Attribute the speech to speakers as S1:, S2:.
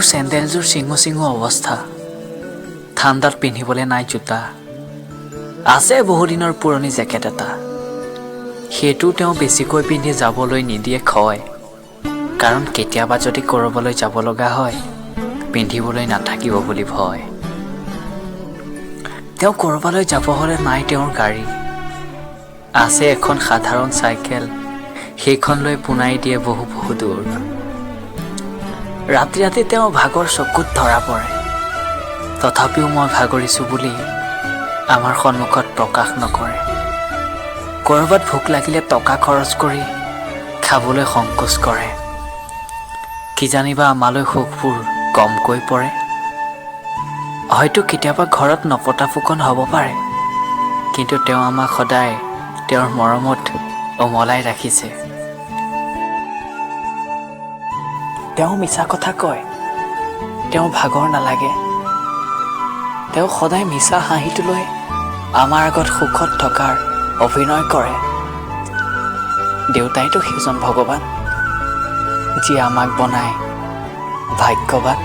S1: তেওঁৰ চেণ্ডেলযোৰ ছিঙো ছিঙো অৱস্থা। ঠাণ্ডাত পিন্ধিবলৈ নাই জোতা। আছে বহুদিনৰ পুৰণি জেকেট এটা, সেইটো তেওঁ বেছিকৈ পিন্ধি যাবলৈ নিদিয়ে খয়, কাৰণ কেতিয়াবা যদি ক'ৰবালৈ যাব লগা হয়, পিন্ধিবলৈ নাথাকিব বুলি ভয়। তেওঁ ক'ৰবালৈ যাব হ'লে নাই তেওঁৰ গাড়ী, আছে এখন সাধাৰণ চাইকেল। সেইখন লৈ পোনাই দিয়ে বহু বহু দূৰ। ৰাতি ৰাতি তেওঁ ভাগৰ চকুত ধৰা পৰে। তথাপিও মই ভাগৰিছোঁ বুলি আমাৰ সন্মুখত প্ৰকাশ নকৰে। ক'ৰবাত ভোক লাগিলে টকা খৰচ কৰি খাবলৈ সংকোচ কৰে। কিজানিবা আমালৈ সুখবোৰ কমকৈ পৰে। হয়তো কেতিয়াবা ঘৰত নপতা ফুকন হ'ব পাৰে, কিন্তু তেওঁ আমাক সদায় তেওঁৰ মৰমত ওমলাই ৰাখিছে। তেওঁ মিছা কথা কয়, তেওঁ ভাগৰ নালাগে। তেওঁ সদায় মিছা হাঁহিটো লৈ আমাৰ আগত সুখত থকাৰ অভিনয় কৰে। দেউতাইতো সেইজন ভগৱান, যিয়ে আমাক বনায় ভাগ্যৱান।